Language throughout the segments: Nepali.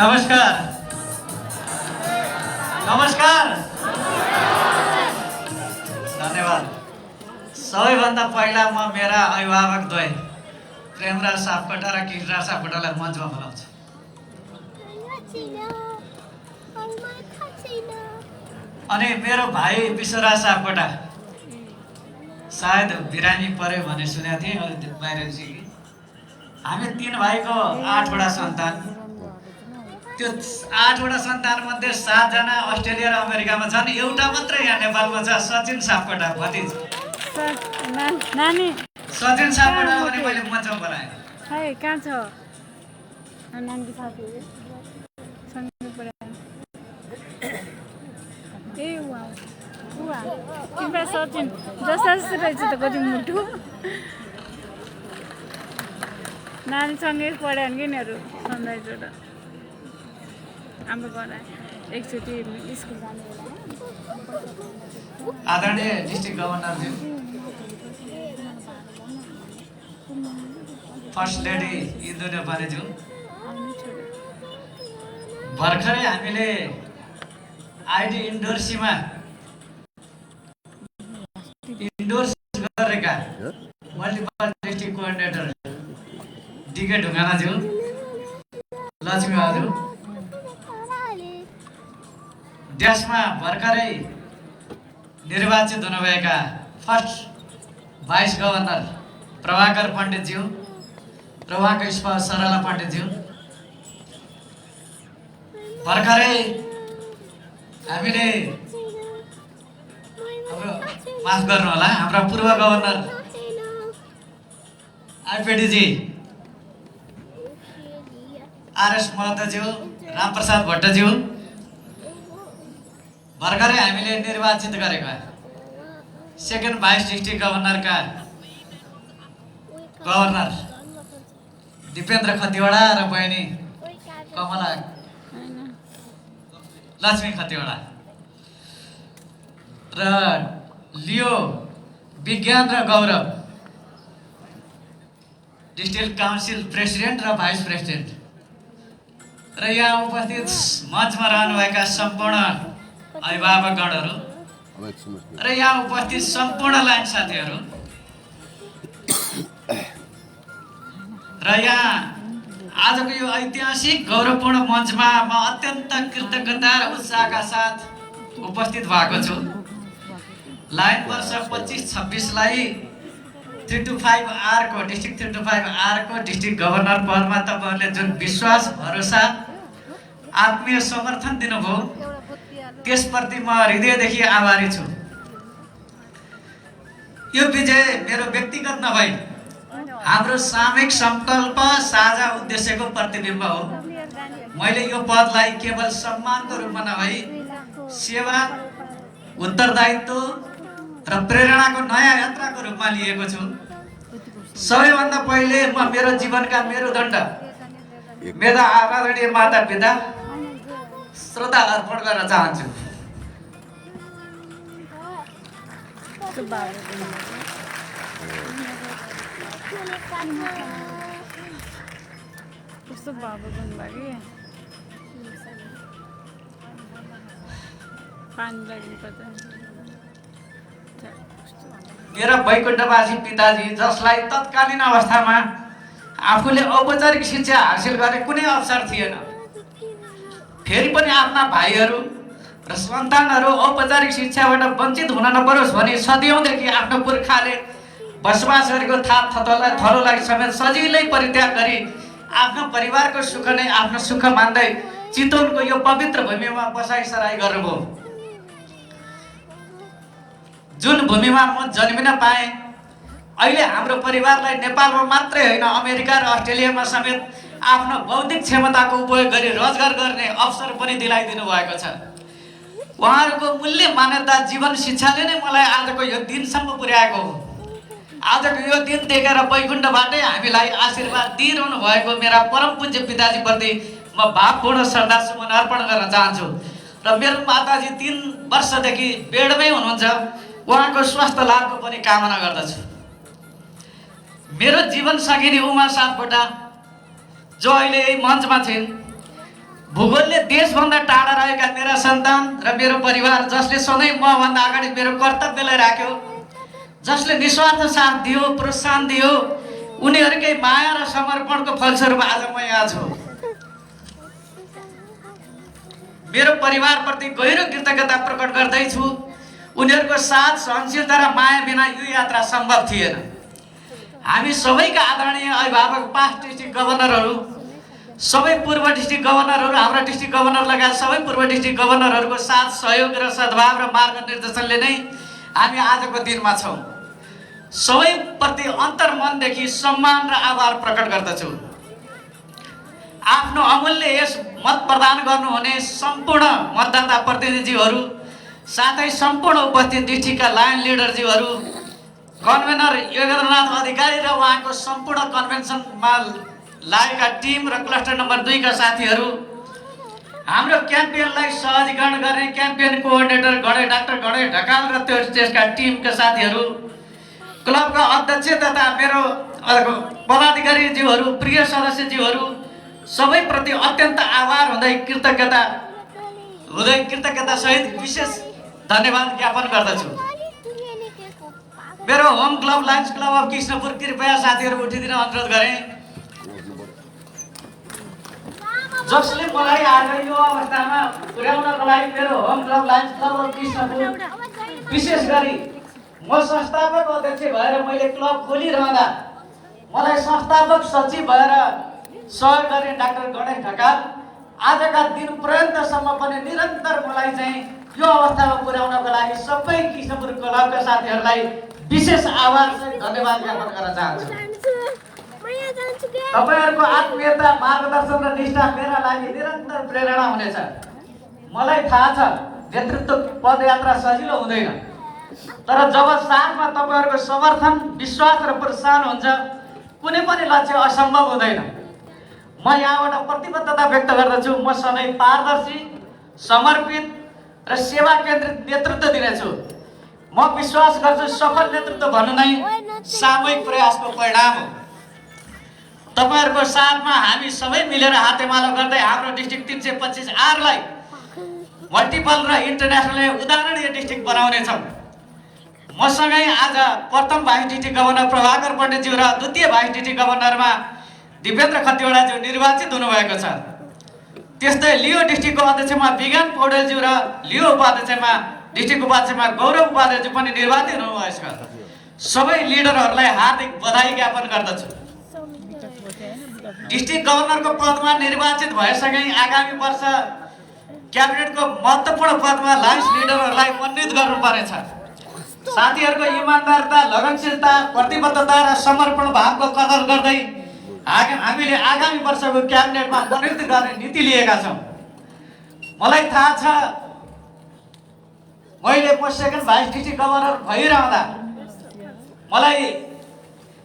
नमस्कार नमस्कार धन्यवाद। सबैभन्दा पहिला म मेरा अभिभावक द्वय प्रेमराज सापकोटा र किशोर सापकोटालाई मञ्चमा बोलाउँछु। अनि मेरो भाइ विश्वराज सापकोटा सायद बिरामी पर्यो भने सुनेको थिएँ, अहिले बाहिर सिकेँ। हामी 3 भाइको 8वटा सन्तान, त्यो 8वटा सन्तान मध्ये 7 जना अस्ट्रेलिया र अमेरिकामा छन्, एउटा मात्रै यहाँ नेपालमा छ, सचिन सापकोटा भतिज। नानी सचिन सापकोटा भने मैले मञ्चमा बोलाएँ। है कहाँ छ नानीको साथी सँगै पढाए ए वा वा तिम्रो सचिन जस्तो जस्तो रहेछ त कति मुटु नानीसँगै पढायो नि यिनीहरू सन्दाइबाट हाम्रो गराए एकचोटि स्कुल जाने बेला आदरणीय डिस्ट्रिक्ट गभर्नरज्यू, फर्स्ट लेडी इन्दु नेपालीज्यू, भर्खरै हामीले आइडी इन्डोर्सीमा इन्डोर्स गरेका मल्टिपल डिस्ट्रिक्ट कोअर्डिनेटर डिके ढुङ्गानाज्यू, लक्ष्मी हजुर, देशमा भर्खरै निर्वाचित हुनुभएका फर्स्ट भाइस गभर्नर प्रभाकर पण्डितज्यू र उहाँको स्पाउस सरला पण्डितज्यू, भर्खरै हामीले माफ गर्नु होला हाम्रा पूर्व गभर्नर आइपिडीजी आरएस महतोज्यू, रामप्रसाद भट्टज्यू, भर्खरै हामीले निर्वाचित गरेका सेकेन्ड भाइस डिस्ट्रिक्ट गभर्नरका गभर्नर दिपेन्द्र खतिवडा र बहिनी कमला लक्ष्मी खतिवडा र लियो विज्ञान र गौरव डिस्ट्रिक्ट काउन्सिल प्रेसिडेन्ट र भाइस प्रेसिडेन्ट र यहाँ उपस्थित मञ्चमा रहनुभएका सम्पूर्ण अभिभावकगणहरू र यहाँ उपस्थित सम्पूर्ण लाइन साथीहरू र यहाँ आजको यो ऐतिहासिक गौरवपूर्ण मञ्चमा म अत्यन्त कृतज्ञता र उत्साहका साथ उपस्थित भएको छु। लाइन वर्ष 25-26लाई 325R को डिस्ट्रिक्ट 325R को डिस्ट्रिक्ट गभर्नर पदमा तपाईँहरूले जुन विश्वास भरोसा आत्मीय समर्थन दिनुभयो त्यसप्रति म हृदयदेखि आभारी छु। यो विजय मेरो व्यक्तिगत नभई हाम्रो सामूहिक संकल्प साझा उद्देश्यको प्रतिबिम्ब हो। मैले यो पदलाई केवल सम्मानको रूपमा नभई सेवा, उत्तरदायित्व र प्रेरणाको नयाँ यात्राको रूपमा लिएको छु। सबैभन्दा पहिले म मेरो जीवनका मेरुदण्ड मेरा आदरणीय माता पिता श्रद्धा अर्पण गर्न चाहन्छु। कस्तो बाबु भन्नुभयो पानी लाग्नुपर्छ। मेरा वैकुण्ठवासी पिताजी जसलाई तत्कालीन अवस्थामा आफूले औपचारिक शिक्षा हासिल गर्ने कुनै अवसर थिएन, फेरि पनि आफ्ना भाइहरू र सन्तानहरू औपचारिक शिक्षाबाट वञ्चित हुन नपरोस् भनी सदियौँदेखि आफ्नो पुर्खाले बसोबास गरेको थाप थलोलाई समेत सजिलै परित्याग गरी आफ्नो परिवारको सुख नै आफ्नो सुख मान्दै चितवनको यो पवित्र भूमिमा बसाइसराई गर्नुभयो। जुन भूमिमा म जन्मिन पाएँ, अहिले हाम्रो परिवारलाई नेपालमा मात्रै होइन अमेरिका र अस्ट्रेलियामा समेत आफ्नो बौद्धिक क्षमताको उपयोग गरी रोजगार गर्ने अवसर पनि दिलाइदिनु भएको छ। उहाँहरूको मूल्य मान्यता जीवन शिक्षाले नै मलाई आजको यो दिनसम्म पुर्याएको हो। आजको यो दिन देखेर वैकुण्ठबाटै हामीलाई आशीर्वाद दिइरहनु भएको मेरा परम पूज्य पिताजीप्रति म भावपूर्ण श्रद्धासुमन अर्पण गर्न चाहन्छु। र मेरो माताजी 3 वर्षदेखि बेडमै हुनुहुन्छ, उहाँको स्वास्थ्य लाभको पनि कामना गर्दछु। मेरो जीवन सङ्गिनी उमा सापकोटा जो अहिले यही मञ्चमा छिन्, भूगोलले देशभन्दा टाढा रहेका मेरा सन्तान र मेरो परिवार, जसले सधैँ मभन्दा अगाडि मेरो कर्तव्यलाई राख्यो, जसले निस्वार्थ साथ दियो, प्रोत्साहन दियो, उनीहरूकै माया र समर्पणको फलस्वरूप आज म यहाँ छु। मेरो परिवारप्रति गहिरो कृतज्ञता प्रकट गर्दैछु। उनीहरूको साथ, सहनशीलता र माया बिना यो यात्रा सम्भव थिएन। हामी सबैका आदरणीय अभिभावक, पास्ट डिस्ट्रिक्ट गभर्नरहरू, सबै पूर्व डिस्ट्रिक्ट गभर्नरहरू, हाम्रा डिस्ट्रिक्ट गभर्नर लगायत सबै पूर्व डिस्ट्रिक्ट गभर्नरहरूको साथ, सहयोग र सद्भाव र मार्गनिर्देशनले नै हामी आजको दिनमा छौँ। सबैप्रति अन्तर्मनदेखि सम्मान र आभार प्रकट गर्दछु। आफ्नो अमूल्य यस मत प्रदान गर्नुहुने सम्पूर्ण मतदाता प्रतिनिधिहरू, साथै सम्पूर्ण उपस्थित डिस्ट्रिक्टका लाइन लिडरज्यूहरू, कन्भेनर योगेन्द्रनाथ अधिकारी र उहाँको सम्पूर्ण कन्भेन्सनमा लागेका टिम र क्लस्टर नम्बर 2 का साथीहरू, हाम्रो क्याम्पेनलाई सहजीकरण गर्ने campaign coordinator doctor Ganesh Dhakal र त्यसका टिमका साथीहरू, क्लबका अध्यक्ष तथा मेरो पदाधिकारीज्यूहरू, प्रिय सदस्यज्यूहरू, सबैप्रति अत्यन्त आभार हुँदै कृतज्ञता सहित विशेष धन्यवाद ज्ञापन गर्दछु। मेरो home club lions club of Krishnapur, कृपया साथीहरू उठिदिन अनुरोध गरेँ। जसले मलाई आज यो अवस्थामा पुर्याउनको लागि मेरो home club lions club of Krishnapur, विशेष गरी म संस्थापक अध्यक्ष भएर मैले क्लब खोलिरहँदा मलाई संस्थापक सचिव भएर सहयोग गर्ने डाक्टर गणेश ढकाल आजका दिन पर्यन्तसम्म पनि निरन्तर मलाई चाहिँ यो अवस्थामा पुर्याउनको लागि सबै कृष्णपुर क्लबका साथीहरूलाई विशेष आभार र धन्यवाद ज्ञापन गर्न चाहन्छु। तपाईहरुको आत्मीयता, मार्गदर्शन र निष्ठा मेरा लागि निरन्तर प्रेरणा हुनेछ। मलाई थाहा छ नेतृत्व पदयात्रा सजिलो हुँदैन, तर जब साथमा तपाईहरुको समर्थन, विश्वास र प्रोत्साहन हुन्छ, कुनै पनि लक्ष्य असम्भव हुँदैन। म यहाँबाट प्रतिबद्धता व्यक्त गर्दछु। म सधैँ पारदर्शी, समर्पित र सेवा केन्द्रित नेतृत्व दिनेछु। म विश्वास गर्छु सफल नेतृत्व भन्नु नै सामूहिक प्रयासको परिणाम हो। तपाईहरुको साथमा हामी सबै मिलेर हातेमालो गर्दै हाम्रो डिस्ट्रिक्ट 325 आरलाई मल्टिपल र इन्टरनेसनल उदाहरणीय डिस्ट्रिक्ट बनाउने छौँ। मसँगै आज प्रथम भाइस डिस्ट्रिक्ट गभर्नर प्रभाकर पण्डितज्यू र द्वितीय भाइस डिस्ट्रिक्ट गभर्नरमा दिपेन्द्र खतिवडाज्यू निर्वाचित हुनुभएको छ। त्यस्तै लियो डिस्ट्रिक्टको अध्यक्षमा विज्ञान पौडेलज्यू र लियो उपाध्यक्षमा डिस्ट्रिक्ट उपाध्यक्षमा गौरव उपाध्यायज्यू पनि निर्वाचित हुनुभएको छ। सबै लिडरहरूलाई हार्दिक बधाई ज्ञापन गर्दछु। डिस्ट्रिक्ट गभर्नरको पदमा निर्वाचित भएसँगै आगामी वर्ष क्याबिनेटको महत्त्वपूर्ण पदमा लायन्स लिडरहरूलाई मनोनित गर्नुपर्नेछ। साथीहरूको इमानदारता, लगनशीलता, प्रतिबद्धता र समर्पण भावको कदर गर्दै हामीले आगामी वर्षको क्याबिनेटमा मनोनित गर्ने नीति लिएका छौँ। मलाई थाहा छ मैले सेकेन्ड भाइस डिस्ट्रिक्ट गभर्नर भइरहँदा मलाई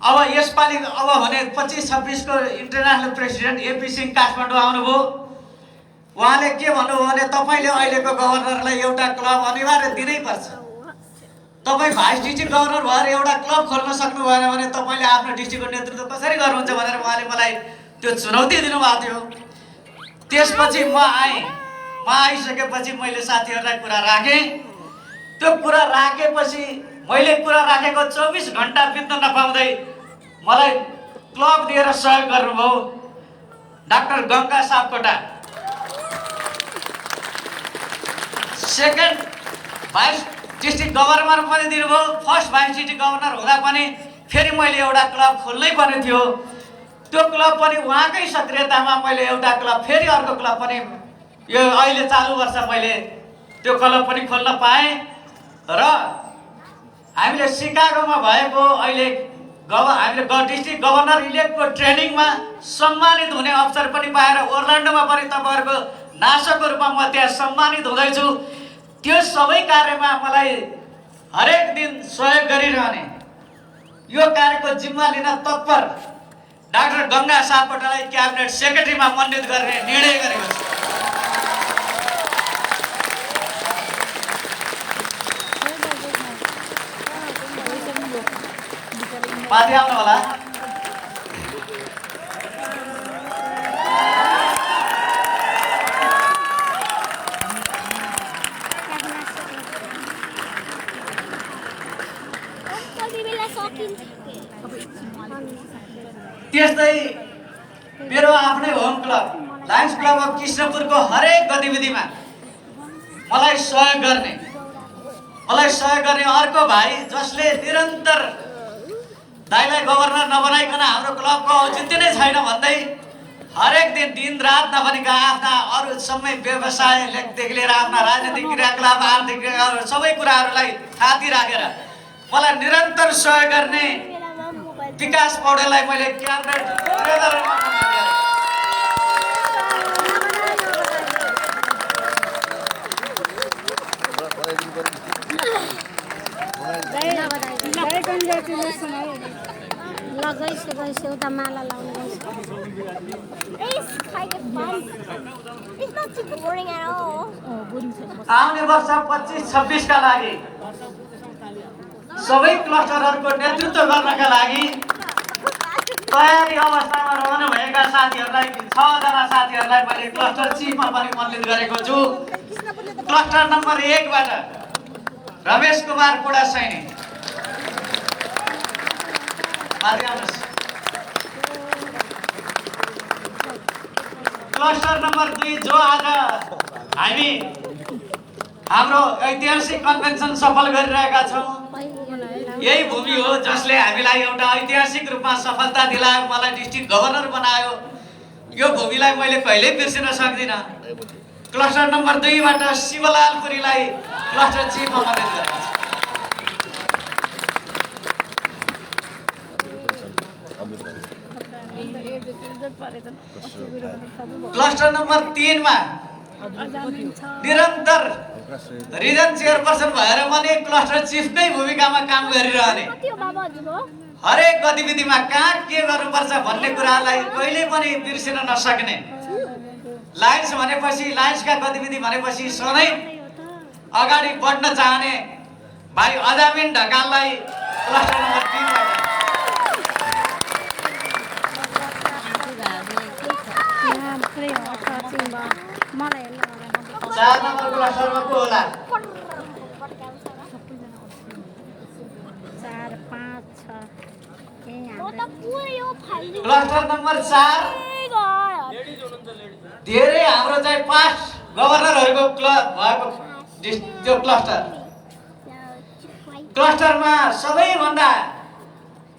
अब यसपालि भने 25-26 को international president AP Singh Kathmandu आउनुभयो। उहाँले के भन्नुभयो भने तपाईले अहिलेको गभर्नरलाई एउटा क्लब अनिवार्य दिनै पर्छ। तपाई भाइस डिस्ट्रिक्ट गभर्नर भएर एउटा क्लब खोल्न सक्नु भएन भने तपाईले आफ्नो डिस्ट्रिक्टको नेतृत्व कसरी गर्नुहुन्छ भनेर उहाँले मलाई त्यो चुनौती दिनुभएको थियो। त्यसपछि म आइसकेपछि मैले साथीहरूलाई कुरा राखेँ। त्यो कुरा राखेपछि मैले कुरा राखेको 24 घण्टा बित्न नपाउँदै मलाई क्लब दिएर सहयोग गर्नुभयो doctor Ganga Sapkota. Second vice district governor पनि दिनुभयो। फर्स्ट भाइस डिस्ट्रिक्ट गभर्नर हुँदा पनि फेरि मैले एउटा क्लब खोल्नै पर्ने थियो। त्यो क्लब पनि उहाँकै सक्रियतामा मैले एउटा क्लब, फेरि अर्को क्लब पनि यो अहिले चालु वर्ष मैले त्यो क्लब पनि खोल्न पाएँ। र हामीले सिकागोमा भएको अहिले हामीले डिस्ट्रिक्ट गभर्नर इलेक्टको ट्रेनिङमा सम्मानित हुने अवसर पनि पाएर ओर्लान्डोमा पनि तपाईहरुको नासकको रूपमा म त्यहाँ सम्मानित हुँदैछु। त्यो सबै कार्यमा मलाई हरेक दिन सहयोग गरिरहने, यो कार्यको जिम्मा लिन तत्पर डाक्टर गंगा सापकोटालाई क्याबिनेट सेक्रेटरीमा मनोनित गर्ने निर्णय गरेको छु। माथि आउनु होला। त्यस्तै मेरो आफ्नै home club lions club of कृष्णपुरको हरेक गतिविधिमा मलाई सहयोग गर्ने अर्को भाइ जसले निरन्तर दाइलाई गभर्नर नबनाइकन हाम्रो क्लबको औचित्य नै छैन भन्दै हरेक दिन रात नभनीका आफ्ना अरू सबै व्यवसायदेखि लिएर आफ्ना राजनीतिक क्रियाकलाप आर्थिक क्रियाकलाप सबै कुराहरूलाई थाती राखेर मलाई निरन्तर सहयोग गर्ने विकास पौडेललाई मैले क्याबिनेट ट्रेजररमा लगाइसकेपछि उता माला लाउनु आउने वर्ष 25-26 का लागि सबै क्लस्टरहरूको नेतृत्व गर्नका लागि तयारी अवस्थामा रहनुभएका साथीहरूलाई 6 जना साथीहरूलाई मैले क्लस्टर चिफमा पनि मनलित गरेको छु। क्लस्टर नम्बर 1 बाट रमेश कुमार पुडा सैनी क्लस्टर नम्बर 2 जो आज हामी हाम्रो ऐतिहासिक कन्भेन्सन सफल गरिरहेका छौँ। यही भूमि हो जसले हामीलाई एउटा ऐतिहासिक रूपमा सफलता दिलायो, मलाई डिस्ट्रिक्ट गभर्नर बनायो। यो भूमिलाई मैले कहिल्यै बिर्सिन सक्दिनँ। क्लस्टर नम्बर 2 बाट शिवलाल पुरीलाई क्लस्टर चिफमा मनलित गरेको छु। क्लस्टर नम्बर 3 मा निरन्तर रिजन चेयरपर्सन भएर पनि क्लस्टर चिफकै भूमिकामा काम गरिरहने, हरेक गतिविधिमा कहाँ के गर्नुपर्छ भन्ने कुरालाई कहिले पनि बिर्सिन नसक्ने, लायन्स भनेपछि लायन्सका गतिविधि भनेपछि सधैँ अगाडि बढ्न चाहने भाइ अजामिन ढकाललाई क्लस्टर नम्बर 3 बाट 4 नम्बर क्लस्टरमा को होला? 4 5 6 क्लस्टर नम्बर 4 धेरै हाम्रो चाहिँ 5 गभर्नरहरूको क्लब भएको त्यो क्लस्टरमा सबैभन्दा